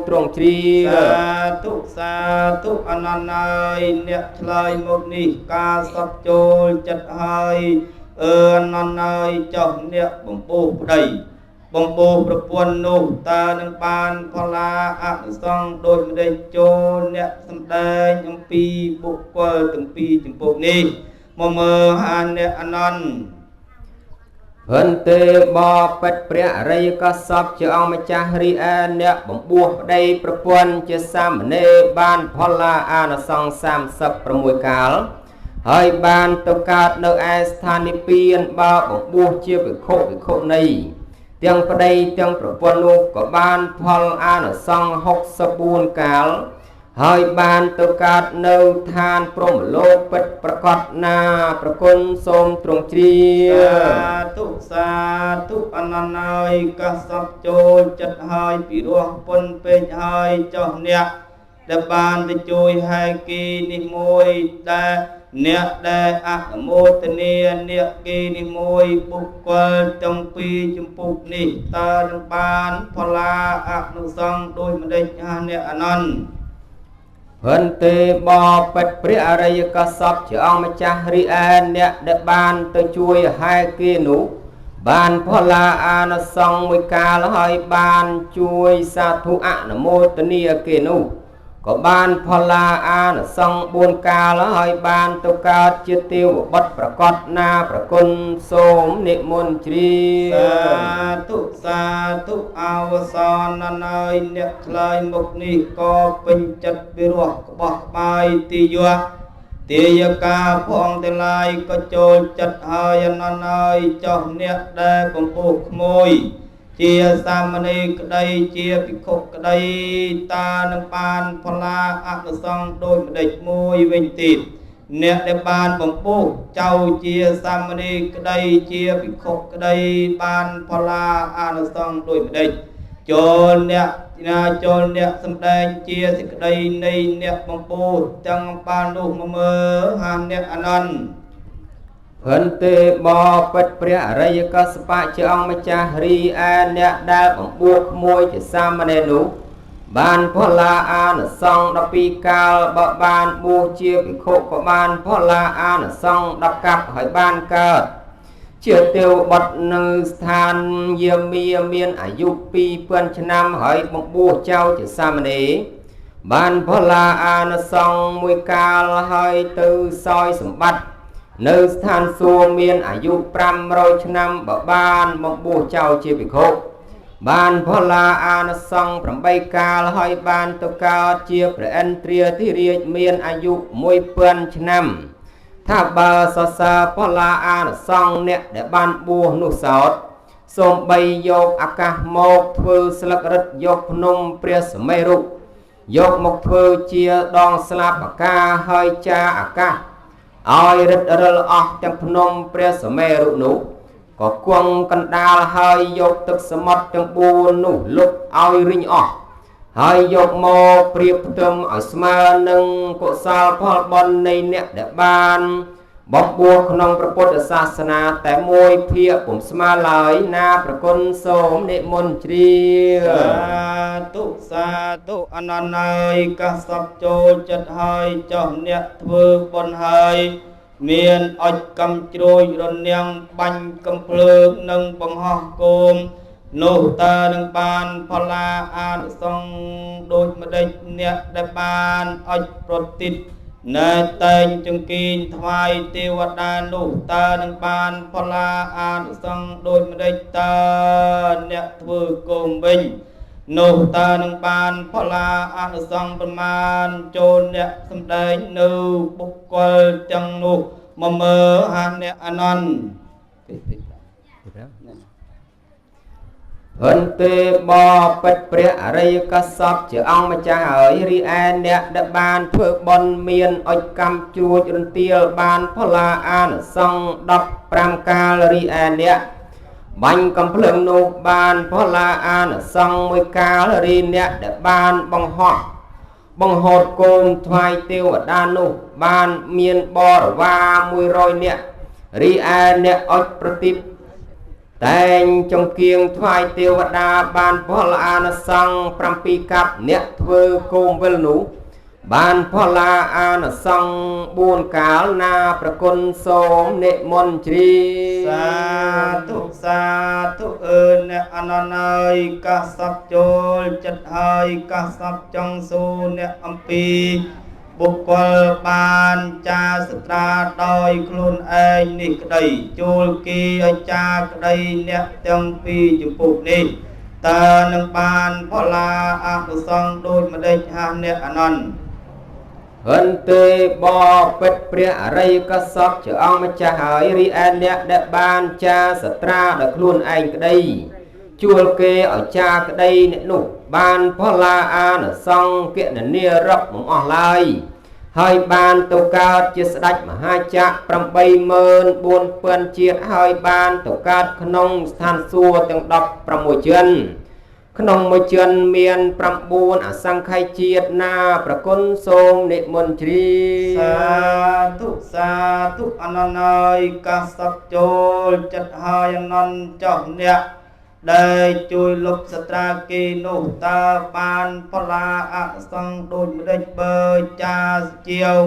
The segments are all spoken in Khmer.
ទ្រង់ជ្រាប សាធុសាធុអនន្តអើយអ្នកឆ្លើយមកនេះការសពចូលចិត្តហើយអឺអនន្តអើយចុះអ្នកបំពោះប្តីបំពោះប្រពន្ធនោះតើនឹងបានផលាអនុសង្ឃដូចម្ដេចចូលអ្នកសំដែងអំពីបុគ្គលទាំងពីរចំពោះនេះមកមើលហាអ្នកអនន្តហិនទេបបិទ្ធព្រះអរិយកសពជាអង្គម្ចាស់រីឯអ្នកបំពោះប្តីប្រពន្ធជាសាមណេរបានផលាអានិសង្ស36កាលហើយបានទៅកើតនៅឯស្ថាននិព្វានបើបំពោះជាភិក្ខុភិក្ខុនីទាំងប្តីទាំងប្រពន្ធនោះក៏បានផលអានិសង្ស64កាលហើយបានទៅកើតនៅឋានព្រហ្មលោកពិតប្រកបណាប្រគុណសូមទ្រង់ជ្រាប សាធុសាធុអនន្តអើយកសពចូលចិត្តហើយពីរោះពុនពេកហើយចុះអ្នកដែលបានទៅជួយហែគីនេះមួយដែលអ្នកដែលអនុមោទនាអ្នកគីនេះមួយបុគ្គលទាំងពីរចំពុកនេះតើនឹងបានផលាអនុសង្ឃដូចម្ដេចហាអ្នកអនន្តហិនទេបបិទ្ធព្រះអរិយកសពជាអង្គម្ចាស់រីឯអ្នកដែលបានទៅជួយហែគេនោះបានផលាអានិសង្សមួយកាលហើយបានជួយសាធុអនុមោទនាគេនោះក៏បានផលាអានិសង្ស4កាលហើយបានទៅកើតជាទេវបុត្រប្រកបណាប្រគុណសូមនិមន្តជ្រាប សាធុសាធុអវសានអើយអ្នកឆ្លើយមុខនេះក៏ពេញចិត្តពិរោះក្បោះក្បាយទីយៈទាយកាផងទាំងឡាយក៏ចូលចិត្តហើយអនន្តអើយចុះអ្នកដែលបំពោះក្មួយជាសាមណេរក្តីជាភិក្ខុក្តីតើនឹងបានផលាអនុសង្ឃដូចម្ដេចមួយវិញទៀតអ្នកដែលបានបំពោះចៅជាសាមណេរក្តីជាភិក្ខុក្តីបានផលាអនុសង្ឃដូចម្ដេចចូលអ្នកណាចូលអ្នកសំដែងជាសេចក្តីនៃអ្នកបំពោះទាំងបាននោះមកមើលហាអ្នកអនន្តហិនទេបបិទ្ធព្រះអរិយកសបៈជាអង្គម្ចាស់រីឯអ្នកដែលបំពោះក្មួយជាសាមណេរនោះបានផលាអានិសង្ស12កាលបើបានបួសជាភិក្ខុក៏បានផលាអានិសង្ស10កាប់ហើយបានកើតជាទេវបុត្រនៅស្ថានយាមាមានអាយុ2000ឆ្នាំហើយបំពោះចៅជាសាមណេរបានផលាអានិសង្សមួយកាលហើយទៅសោយសម្បត្តិនៅស្ថានសួគ៌មានអាយុ500ឆ្នាំបើបានបំពោះចៅជាភិក្ខុបានផលាអានិសង្ស8កាលហើយបានទៅកើតជាព្រះឥន្ទ្រាធិរាជមានអាយុ1000ឆ្នាំថាបើសរសើរផលាអានិសង្សអ្នកដែលបានបួសនោះសោតសូមបីយកអាកាសមកធ្វើស្លឹករឹតយកភ្នំព្រះសមេរុយកមកធ្វើជាដងស្លាបអាកាហើយចាអាកាសឲ្យរិតរិលអស់ទាំងភ្នំព្រះសមេរុនោះក៏គង់កណ្ដាលហើយយកទឹកសមុទ្រទាំង4នោះលុបឲ្យរីងអស់ហើយយកមកប្រៀបផ្ទឹមឲ្យស្មើនឹងកុសលផលបុណ្យនៃអ្នកដែលបានបំពោះក្នុងព្រះពុទ្ធសាសនាតែមួយភាគពុំស្មើឡើយណាប្រគុណសូមនិមន្តជ្រាប សាធុសាធុអនន្តអើយកសពចូលចិត្តហើយចុះអ្នកធ្វើបុណ្យហើយមានអុចកំជ្រួយរនាំងបាញ់កំភ្លើងនិងបង្ហោះគោមនោះតើនឹងបានផលាអានិសង្ឃដូចម្ដេចអ្នកដែលបានអុចប្រតិដ្ឋណែតែងចង្គៀងថ្វាយទេវតានោះតើនឹងបានផលាអានិសង្ឃដូចម្ដេចតើអ្នកធ្វើគោមវិញនោះតើនឹងបានផលាអានិសង្ឃប្រមាណចូលអ្នកសំដែងនៅបុគ្គលទាំងនោះមកមើលហាអ្នកអនន្ត ហិនទេបបិទ្ធព្រះអរិយកសពជាអង្គម្ចាស់ហើយរីឯអ្នកដែលបានធ្វើបុណ្យមានអុចកម្មជ្រួចរន្ទាលបានផលាអានិសង្ស15កាលរីឯអ្នកបាញ់កំភ្លើងនោះបានផលាអានិសង្សមួយកាលរីអ្នកដែលបានបង្ហោះបង្ហូតគោមថ្វាយទេវតានោះបានមានបរិវារ100នាក់រីឯអ្នកអុចប្រតិប តែងចង្គៀងថ្វាយទេវតាបានផលអានិសង្ស7កាប់អ្នកធ្វើគោមវិលនោះបានផលអានិសង្ស4កាលណាប្រគុណសូមនិមន្តជ្រាប សាធុសាធុអើអ្នកអនន្តអើយកាសពចូលចិត្តហើយកាសពចង់សូអ្នកអំពីបុគ្គលបានចាសត្រាដោយខ្លួនឯងនេះក្តីចូលគេឲ្យចាក្តីអ្នកទាំងពីរចំពោះនេះតើនឹងបានផលាអនុសង្ឃដូចម្ដេចហាអ្នកអនន្ត ហិនទេបពិតព្រះអរិយកសពជាអង្គម្ចាស់ហើយរីឯអ្នកដែលបានចាសត្រាដោយខ្លួនឯងក្តីជួលគេឲ្យចាក្តីអ្នកនោះបានផលាអានិសង្ឃគណនារឹបមិនអស់ឡើយហើយបានទៅកើតជាស្ដេចមហាចក្រ84000ជាតិហើយបានទៅកើតក្នុងស្ថានសួគ៌ទាំង16ជនក្នុងមួយជនមាន9អសង្ខ័យជាតិណាប្រគុណសូមនិមន្តជ្រាប សាធុសាធុអនន្តអើយកាសពចូលចិត្តហើយអនន្តចោះអ្នកដែលជួយលុបសត្រាគេនោះតើបានផលាអសង្ឃដូចម្ដេចបើចាជាវ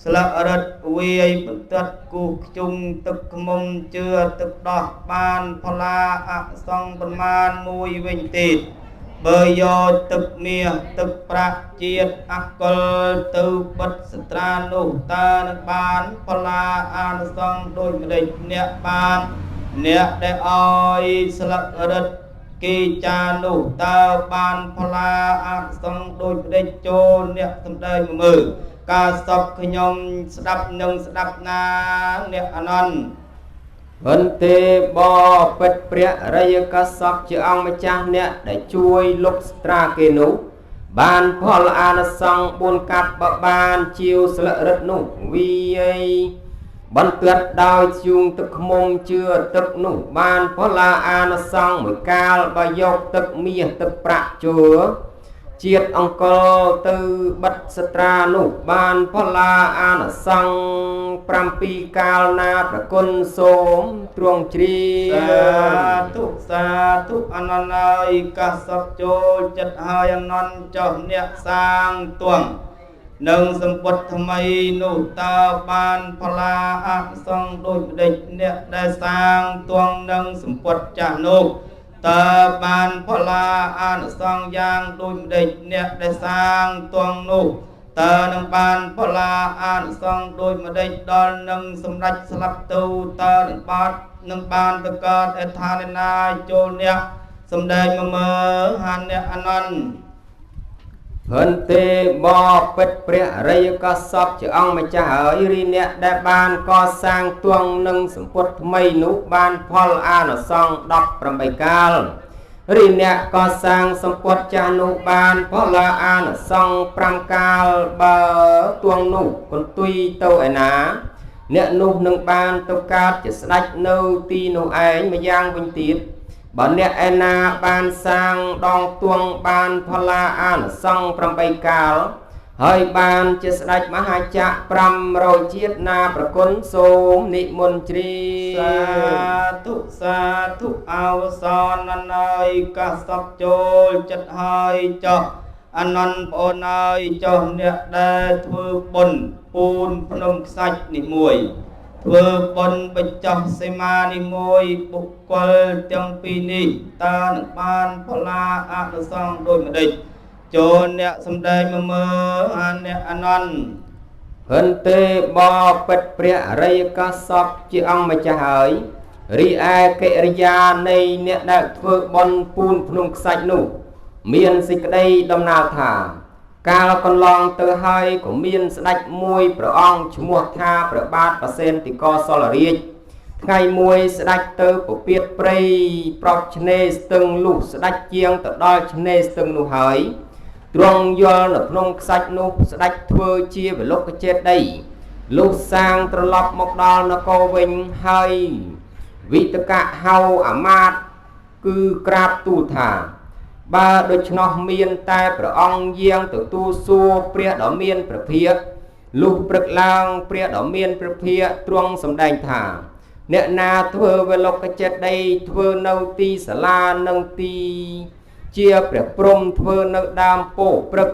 ស្លឹករឹតវាយបន្ទាត់គូសខ្ជុំទឹកខ្មុំជឿទឹកដោះបានផលាអសង្ឃប្រមាណមួយវិញទៀតបើយកទឹកមាសទឹកប្រាក់ជាតិអកុលទៅបិទសត្រានោះតើនឹងបានផលាអានិសង្ឃដូចម្ដេចអ្នកបានអ្នកដែលឲ្យស្លឹករឹតគេចានោះតើបានផលាអសង្ឃដូចម្ដេចចូលអ្នកសំដែងមើលការសពខ្ញុំស្ដាប់នឹងស្ដាប់ណាអ្នកអនន្ត ហិនទេបពិតព្រះអរិយកសពជាអង្គម្ចាស់អ្នកដែលជួយលុបស្ត្រាគេនោះបានផលអានិសង្ឃ4កាប់បើបានជាវស្លឹករឹតនោះវាយបន្ទាត់ដោយធ្យូងទឹកខ្មុំជឿទឹកនោះបានផលអានិសង្ឃមួយកាលបើយកទឹកមាសទឹកប្រាក់ជឿជាតិអង្គលទៅបិទស្ត្រានោះបានផលអានិសង្ឃ7កាលណាប្រគុណសូមទ្រង់ជ្រា បសាប ធុសាធុអនន្តអើយកាសពចូលចិត្តហើយអនន្តចោះអ្នកសាងទួងនឹងសម្ពុតថ្មីនោះតើបានផលាអសង្ឃដូចម្ដេចអ្នកដែលសាងទួងនឹងសម្ពុតចាស់នោះតើបានផលាអានិសង្ឃយ៉ាងដូចម្ដេចអ្នកដែលសាងទួងនោះតើនឹងបានផលាអានិសង្ឃដូចម្ដេចដល់នឹងសម្រេចស្លាប់ទៅតើនឹងបាត់នឹងបានទៅកើតអដ្ឋានណាចូលអ្នកសំដែងមកមើលហានអ្នកអនន្ត ហិនទេបពិតព្រះអរិយកសពជាអង្គម្ចាស់ហើយរីអ្នកដែលបានកសាងទួងនឹងសម្ពុតថ្មីនោះបានផលអានិសង្ឃ18កាលរីអ្នកកសាងសម្ពុតចាស់នោះបានផលអានិសង្ឃ5កាលបើទួងនោះកន្ទុយទៅឯណាអ្នកនោះនឹងបានទៅកើតជាស្ដេចនៅទីនោះឯងម្យ៉ាងវិញទៀតបើអ្នកឯណាបានសាងដងទួងបានផលាអានិសង្ឃ8កាលហើយបានជាស្ដេចមហាចក្រ500ជាតិណាប្រគុណសូមនិមន្តជ្រា បសា ប ធុសាធុអវសនអើយកាសពចូលចិត្តហើយចោះអនន្តប្អូនអើយចោះអ្នកដែលធ្វើបុណ្យពូនភ្នំខ្សាច់នេះមួយធ្វើបុណ្យបញ្ចុះសីមានេះមួយបុគ្គលទាំងពីរនេះតើនឹងបានផលាអនុសង្ឃដូចម្ដេចចូលអ្នកសំដែងមកមើលអាអ្នកអនន្ត ហិនទេបពិតព្រះអរិយកសពជាអង្គម្ចាស់ហើយរីឯកិរិយានៃអ្នកដែលធ្វើបុណ្យពូនភ្នំខ្សាច់នោះមានសេចក្តីដំណើរថាកាលកន្លងទៅហើយក៏មានស្ដេចមួយព្រះអង្គឈ្មោះថាព្រះបាទប្រសេនតិកោសលរាជថ្ងៃមួយស្ដេចទៅពពាតព្រៃប្រប់ឆ្នេរស្ទឹងលុះស្ដេចជាងទៅដល់ឆ្នេរស្ទឹងនោះហើយទ្រង់យល់នៅក្នុងខ្សាច់នោះស្ដេចធ្វើជាវិលោកចេតិយលុះសាងត្រឡប់មកដល់នគរវិញហើយវិតកៈហៅអាមាត្យគឺក្រាបទូលថាបើដូច្នោះមានតែព្រះអង្គយាងទៅទូលសួរព្រះដ៏មានព្រះភិក្ខលុះព្រឹកឡើងព្រះដ៏មានព្រះភិក្ខទ្រង់សម្ដែងថា អ្នកណាធ្វើវេឡុកចេតិយធ្វើនៅទីសាលានិងទីជាព្រះព្រំធ្វើនៅដើមពោព្រឹក